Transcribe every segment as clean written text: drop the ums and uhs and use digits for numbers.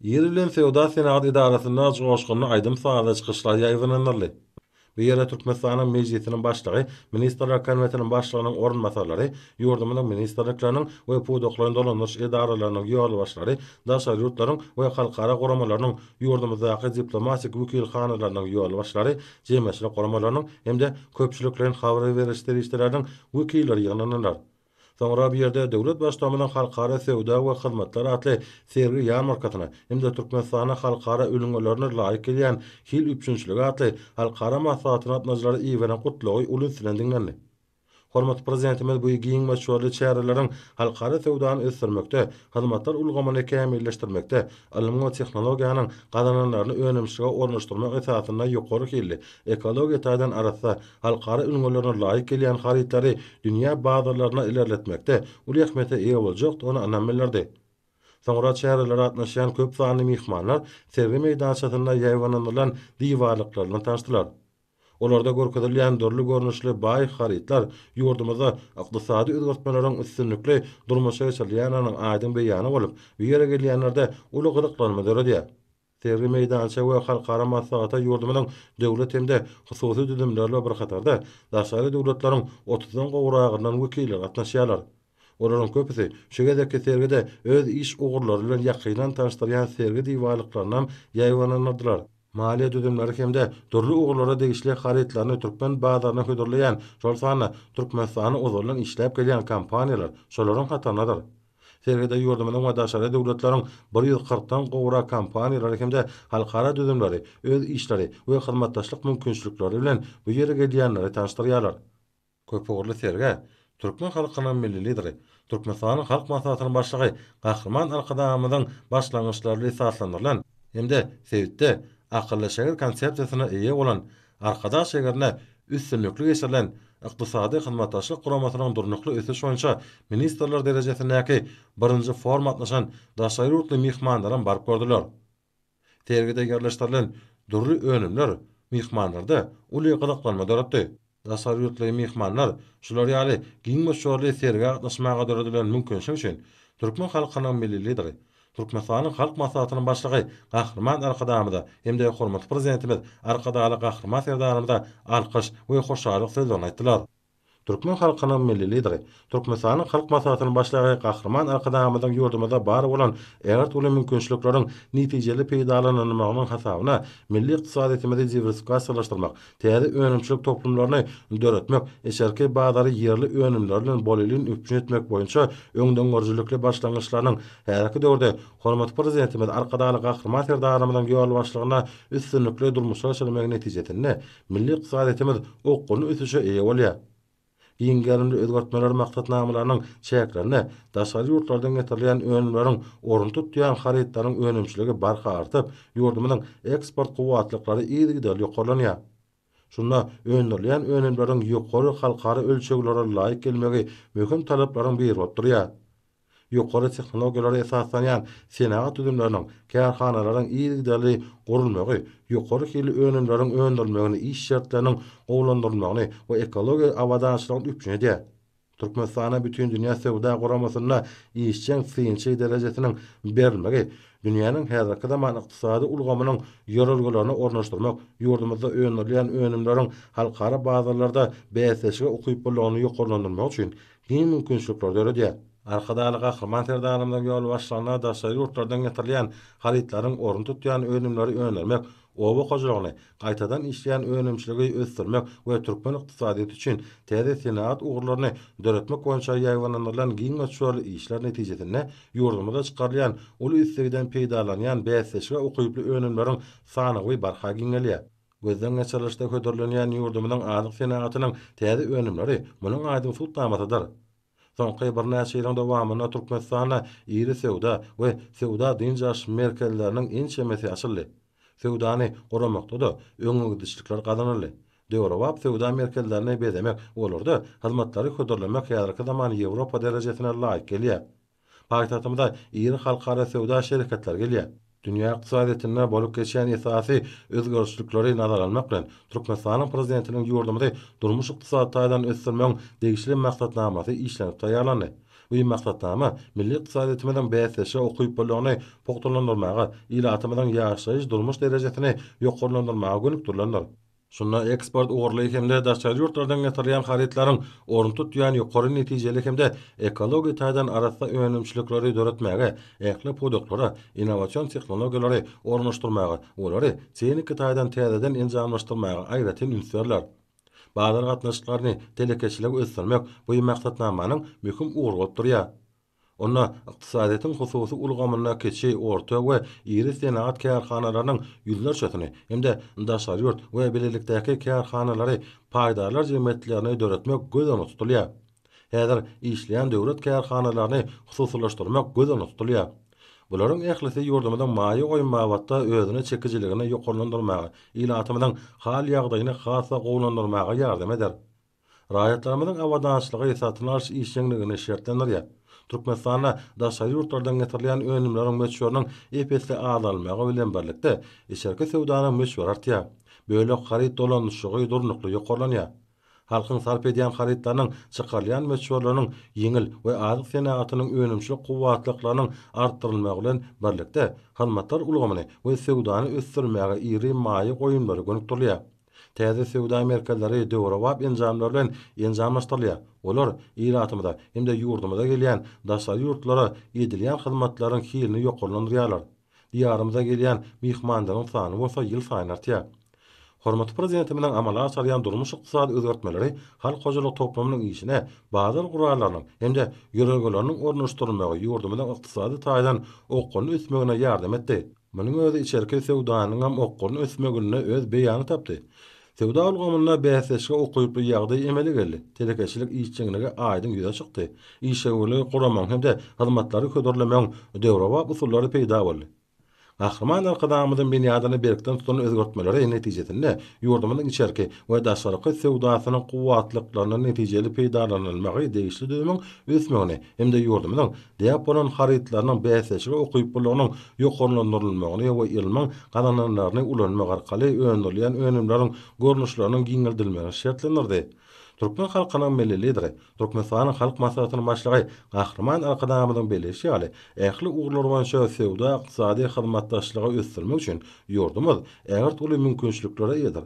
Ir bilen Söwda-senagat edarasynda joşgunly aýdym-sazly çykyşlar ýaýbaňlandyryldy. Bu ýere Türkmenistanyň Mejlisiniň Başlygy, Ministrler Kabinetiniň Başlygynyň orunbasarlary, ýurdumyzyň ministrlikleriniň we pudaklaýyn dolandyryş edaralarynyň ýolbaşçylary, daşary ýurtlaryň we halkara guramalarynyň ýurdumyzdaky diplomatik wekilhanalarynyň ýolbaşçylary, jemgyýetçilik guramalarynyň hem-de köpçülikleýin habar beriş serişdeleriniň wekilleri ýygnandylar. Soňra bu ýerde döwlet Baştutanymyzyň Halkara söwda we hyzmatlar atly sergi-ýarmarkasyna hem-de Türkmenistanda halkara ülňülerine laýyk gelýän hil üpjünçiligi atly halkara maslahatyna gatnaşyjylara iberen Gutlagy uly üns bilen diňlendi. Hormatly Prezidentimiz bu giň möçberli çäreleriň halkara söwdany ösdürmekde, hyzmatlar ulgamyny kämilleşdirmekde, ylmyň we tehnologiýanyň gazananlaryny önümçilige ornaşdyrmak esasynda ýokary hilli, ekologiýa taýdan arassa, halkara ülňülerine laýyk gelýän harytlary dünýä bazarlaryna ilerletmekde uly ähmiýete eýe boljakdygyna ynam bildirdi. Soňra çärelere gatnaşýan köp sanly myhmanlar sergi meýdançasynda ýaýbaňlandyrylan diwarlyklar bilen tanyşdylar. Olarda görkezilýän dürli görnüşli baý harytlar ýurdumyzda ykdysady özgertmeleriň üstünlikli durmuşa geçirilýändiginiň aýdyň beýany bolup, bu ýere gelýänlerde uly gyzyklanma döredýär. Sergi meýdança we halkara maslahata ýurdumyzyň döwlet hem-de hususy düzümleri bilen bir hatarda, daşary döwletleriň otuzdan gowragyndan wekilleri gatnaşýarlar. Olaryň köpüsi şu gezekki sergide öz iş ugurlary bilen ýakyndan tanyşdyrýan sergi diwarlyklarynam ýaýbaňlandyrdylar. Maliýe düzümleri hem-de dürli ugurlara degişli harytlaryny türkmen bazaryna hödürleýän, şol sanda Türkmenistanda ozaldan işläp gelýän kompaniýalar şolaryň hataryndadyr. Sergide ýurdumyzyň we daşary döwletleriň bir ýüz kyrkdan gowrak kompaniýalary hem-de halkara düzümleri öz işleri we hyzmatdaşlyk mümkinçilikleri bilen bu ýere gelýänleri tanyşdyrýarlar. Köpugurly sergä türkmen halkynyň Milli Lideri, Türkmenistanyň Halk Maslahatynyň Başlygy Gahryman Arkadagymyzyň başlangyçlary esaslandyrylan hem-de sebitde akylly şäher konsepsiýasyna eýe bolan Arkadag şägerinde üstünlikli geçirilen Ykdysady Hyzmatdaşlyk Guramasynyň Durnukly ösüş boýunça ministrler derejesindäki birinji foruma gatnaşan daşary ýurtly myhmanlaram baryp gördüler. Sergide ýerleşdirilen dürli önümler myhmanlarda uly gyzyklanma döretdi. Daşary ýurtly myhmanlar şular ýaly giň möçberli sergä gatnaşmaga döredilen mümkinçilik üçin türkmen halkynyň Milli Lideri, Türkmenistanyň Halk Maslahatynyň Başlygy Gahryman Arkadagymyza hem-de hormatly Prezidentimiz Arkadagly Gahryman Serdarymyza alkyş we hoşallyk sözlerini aýtdylar. Türkmen halkynyň Milli Lideri, Türkmenistanyň Halk Maslahatynyň Başlygy Gahryman Arkadagymyzyň ýurdumyzda bar bolan ägirt uly mümkinçilikleriň netijeli peýdalanylmagynyň hasabyna milli ykdysadyýetimizi diwersifikasiýalaşdyrmak, täze önümçilik toplumlaryny döretmek, içerki bazary ýerli önümler bilen bolelin üpjün etmek boýunça öňdengörüjilikli başlangyçlarynyň häzirki döwürde hormatly Prezidentimiz Arkadagly Gahryman Serdarymyzyň ýolbaşçylygynda üstünlikli durmuşa geçirilmegi netijesinde milli ykdysadyýetimiz okgunly ösüşe eýe bolýar. Giň gerimli özgertmeler maksatnamalarynyň çäklerinde daşary ýurtlardan getirilýän önümleriň ornuny tutýan harytlaryň önümçiligi barha artyp, ýurdumyzyň eksport kuwwatlyklary yzygiderli ýokarlanýar. Şunda öndürilýän önümleriň ýokary halkara ölçeglere laýyk gelmegi möhüm talaplaryň biri bolup durýar. Ýokary tehnologiýalara esaslanýan senagat düzümleriniň, kärhanalaryň yzygiderli gurulmagy ýokary hilli önümleriň öndürilmegini, iş şertleriniň gowulandyrylmagyny we ekologiýa abadançylygyny üpjün edýär. Türkmenistana Bütindünýä Söwda Guramasynda işjeň synçy derejesiniň berilmegi dünýäniň häzirki zaman ykdysady ulgamynyň ýörelgelerini ornaşdyrmak, ýurdumyzda öndürilýän önümleriň halkara bazarlarda bäsleşige ukyplylygyny ýokarlandyrmak üçin giň mümkinçilikleri döredýär. Arkadagly Gahryman Serdarymyzyň ýolbaşçylygynda daşary ýurtlardan getirilýän harytlaryň ornuny tutýan önümleri öndürmek, oba hojalygyny, gaýtadan işleýän önümçiligi ösdürmek we türkmen ykdysadyýeti üçin täze senagat ugurlaryny döretmek boýunça ýaýbaňlandyrylan giň möçberli işler netijesinde ýurdumyzda çykarylýan uly islegden peýdalanýan bäsleşige ukyply önümleriň sanawy barha giňelýär. Gözden geçirilişde hödürlenýän ýurdumyzyň azyk senagatynyň täze önümleri munuň aýdyň subutnamasydyr. Soňky birnäçe ýylyň dowamynda Türkmenistanda iri söwda we söwda-dynç alyş merkezleriniň ençemesi açyldy. Söwdany guramakda-da öňegidişlikler gazanyldy. Döwrebap söwda merkezlerini bezemek, olarda hyzmatlary hödürlemek häzirki zaman Ýewropa derejesine laýyk gelýär. Paýtagtymyza iri halkara söwda şereketleri gelýär. Dünýä ykdysadyýetinde bolup geçýän esasy özgerişlikleri nazara almak bilen, Türkmenistanyň Prezidentiniň ýurdumyzy durmuş-ykdysady taýdan ösdürmegiň degişli Maksatnamasy işlenip taýýarlandy. Bu maksatnama milli ykdysadyýetimiziň bäsdeşlige ukyplylygyny pugtalandyrmaga, ilatymyzyň ýaşaýyş-durmuş derejesini ýokarlandyrmaga gönükdirilendir. Şunda eksport ugurly hem-de daşary ýurtlardan getirilýän harytlaryň ornuny tutýan ýokary netijeli hem-de ekologiýa taýdan arassa önümçilikleri döretmäge, ähli pudaklara innowasion tehnologiýalary ornaşdyrmaga, olary tehniki taýdan täzeden enjamlaşdyrmaga aýratyn üns berler. Bazar gatnaşyklaryny, telekeçiligi ösdürmek bu maksatnamanyň möhüm ugry bolup durýar. Onda ykdysadyýetiň hususy ulgamynda kiçi, orta we iri senagat kärhanalarynyň ýüzlerçesini hem-de daşary ýurt we bilelikdäki kärhanalary paýdarlar jemgyýetlerini döretmek göz öňünde tutulýar. Häzir işleýän döwlet kärhanalaryny hususylaşdyrmak göz öňünde tutulýar. Bularyň ählisi ýurdumyzyň maýa goýum babatda özüne çekijiligini ýokarlandyrmaga, ilatymyzyň hal-ýagdaýyny has-da gowulandyrmaga ýardam eder. Raýatlarymyzyň abadançylygy satyn alyş işjeňligini şertlendirýär. Türkmenistanda daşary ýurtlardan getirilýän önümleriň möçberiniň ep-esli azalmagy bilen birlikde, içerki söwdanyň möçberi artýar. Bölek haryt dolanyşygy durnukly ýokarlanýar. Halkyň sarp edýän harytlarynyň çykarylýan möçberleriniň ýeňil we azyk senagatynyň önümçilik kuwwatlyklarynyň artdyrylmagy bilen birlikde, hyzmatlar ulgamyny we söwdany ösdürmäge iri maýa goýumlary gönükdirilýär. Täze söwda merkezleri döwrebap enjamlar bilen enjamlaşdyrylýar. Olar ilatymyza hem-de ýurdumyza gelýän daşary ýurtlara edilýän hyzmatlaryň hilini ýokarlandyrýarlar. Diýarymyza gelýän myhmanlaryň sany bolsa ýylsaýyn artýar. Hormatly Prezidentimiziň amala aşyrýan durmuş-ykdysady özgertmeleri halk hojalyk toplumynyň işine bazar gurallarynyň hem-de ýörelgeleriniň ornaşdyrylmagy ýurdumyzyň ykdysady taýdan okgunly ösmegine ýardam etdi. Munuň özi içerki söwdanyňam okgunly ösmeginde öz beýanyny tapdy. Söwda ulgamynda bäsdeşlige ukyply ýagdaý emele geldi, telekeçilik işjeňligi aýdyň ýüze çykdy, işewürligi guramagyň hem-de hyzmatlary hödürlemegiň döwrebap usullary peýda boldy. Gahryman Arkadagymyzyň binýadyny berkden tutan özgertmeleri netijesinde ýurdumyzyň içerki we daşarky söwdasynyň kuwwatlyklaryndan netijeli peýdalanylmagy degişli düzümiň ösmegini hem-de ýurdumyzyň däp bolan harytlarynyň bäsdeşlige ukyplylygynyň ýokarlandyrylmagyny we ylmyň gazananlaryny ulanmak arkaly öndürilýän önümleriň görnüşleriniň giňeldilmegini şertlendirdi. Türkmen halkynyň Milli Lideri, Türkmenistanyň Halk Maslahatynyň Başlygy Gahryman Arkadagymyzyň belleýşi ýaly, ähli ugurlar boýunça söwda-ykdysady hyzmatdaşlygy ösdürmek üçin ýurdumyz ägirt uly mümkinçiliklere eýedir.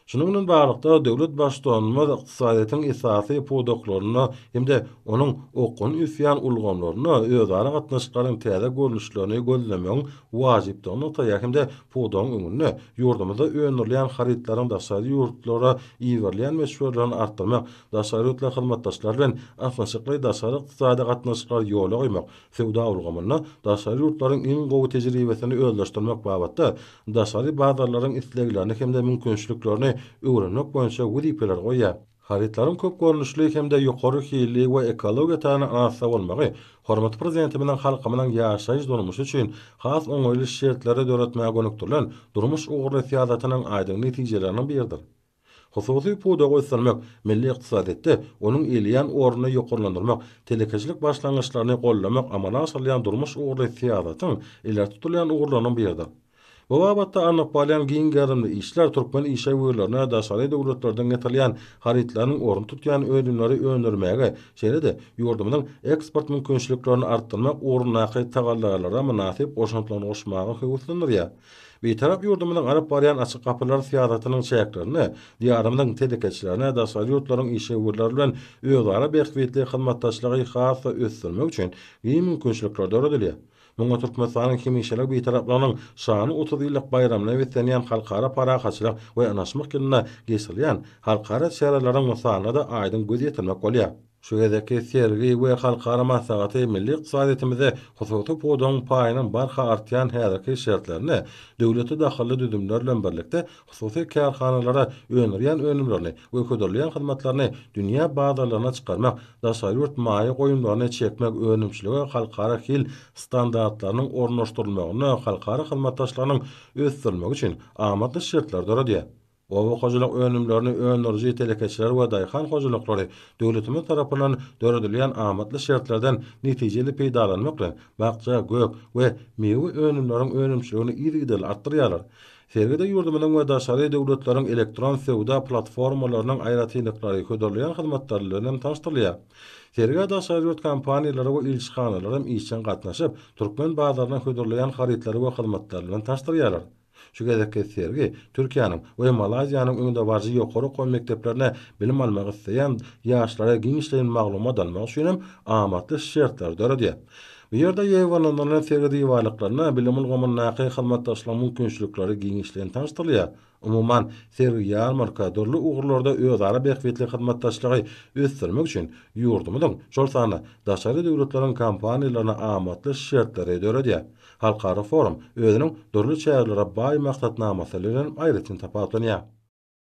Şunuň bilen baglylykda, döwlet Baştutanymyz ykdysadyýetiň esasy pudaklarynda hem-de onuň okgunly ösýän ulgamlarynda özara gatnaşyklaryň täze görnüşlerini gözlemegiň wajypdygyny nygtaýar hem-de pudagyň öňünde ýurdumyzda öndürilýän harytlaryň daşary ýurtlara iberilýän möçberlerini artdyrmak, daşary ýurtly hyzmatdaşlar bilen ysnyşykly daşary ykdysady gatnaşyklary ýola goýmak, Söwda ulgamynda daşary ýurtlaryň iň gowy tejribesini özleşdirmek babatda daşary bazarlaryň isleglerini hem-de mümkinçiliklerini öwrenmek boýunça wezipeleri goýýar. Harytlaryň köp görnüşli hem-de ýokary hilli we ekologiýa taýdan arassa bolmagy hormatly Prezidentimiziň halkymyzyň ýaşaýyş-durmuşy üçin has oňaýly şertleri döretmäge gönükdirilen durmuş ugurly syýasatynyň aýdyň netijeleriniň biridir. Hususy pudagy ösdürmek, milli ykdysadyýetde onuň eýeleýän ornuny ýokarlandyrmak, telekeçilik başlangyçlaryny goldamak amala aşyrylýan durmuş ugurly syýasatyň ileri tutulýan ugurlarynyň biridir. Bu babatda alnyp barylýan giň gerimli işler türkmen işewürlerine daşary döwletlerden getirilýän harytlaryň ornuny tutýan önümleri öndürmäge, şeýle-de ýurdumyzyň eksport mümkinçiliklerini artdyrmak ugrundaky tagallalara mynasyp goşantlaryny goşmaga höweslendirýär. Bitarap ýurdumyzyň alyp barýan açyk gapylar syýasatynyň çäklerinde Diýarymyzyň telekeçilerine daşary ýurtlaryň işewürleri bilen özara bähbitli hyzmatdaşlygy has-da ösdürmek üçin giň mümkinçilikler döredilýär. Muňa Türkmenistanyň hemişelik Bitaraplygynyň şanly 30 ýyllyk baýramyna beslenýän Halkara parahatçylyk we ynaşmak ýylynda geçirilýän halkara çäreleriň mysalynda-da aýdyň göz ýetirmek bolýar. Şu gezekki sergi we halkara maslahaty milli ykdysadyýetimizde hususy pudagyň paýynyň barha artýan häzirki şertlerinde döwlete dahylly düzümler bilen birlikde hususy kärhanalara öndürýän önümlerini we hödürleýän hyzmatlaryny dünýä bazarlaryna çykarmak, daşary ýurt maýa goýumlaryny çekmek, önümçilige halkara hil standartlarynyň ornaşdyrylmagynda halkara hyzmatdaşlygynyň ösdürilmegi üçin amatly şertleri döredýär. Oba hojalyk önümlerini öndüriji telekeçiler we daýhan hojalyklary döwletimiz tarapyndan döredilýän amatly şertlerden netijeli peýdalanmak bilen, bakja, gök we miwe önümleriň önümçiligini yzygiderli artdyrýarlar. Sergide ýurdumyzyň we daşary döwletleriň elektron söwda platformalarynyň aýratynlyklary, hödürleýän hyzmatlary bilen hem tanyşdyrylýar. Sergä daşary ýurt kompaniýalary we ilçihanalar hem işjeň gatnaşyp, türkmen bazaryna hödürleýän harytlary we hyzmatlary bilen tanyşdyrýarlar. Şu gezekki sergi Türkiýäniň we Malaýziýanyň öňdebaryjy ýokary okuw mekdeplerinde bilim almak isleýän ýaşlara giňişleýin maglumat almak üçin hem amatly şertleri döredýär. Bu ýerde ýaýbaňlandyrylan sergi diwarlyklarynda bilim ulgamyndaky hyzmatdaşlygyň mümkinçilikleri giňişleýin tanyşdyrylýar. Umuman, sergi-ýarmarka dürli ugurlarda özara bähbitli hyzmatdaşlygy ösdürmek üçin ýurdumyzyň, şol sanda daşary döwletleriň kompaniýalaryna amatly şertleri döredýär. Halkara forum özüniň dürli çärelere baý maksatnamasy bilen aýratyn tapawutlanýar.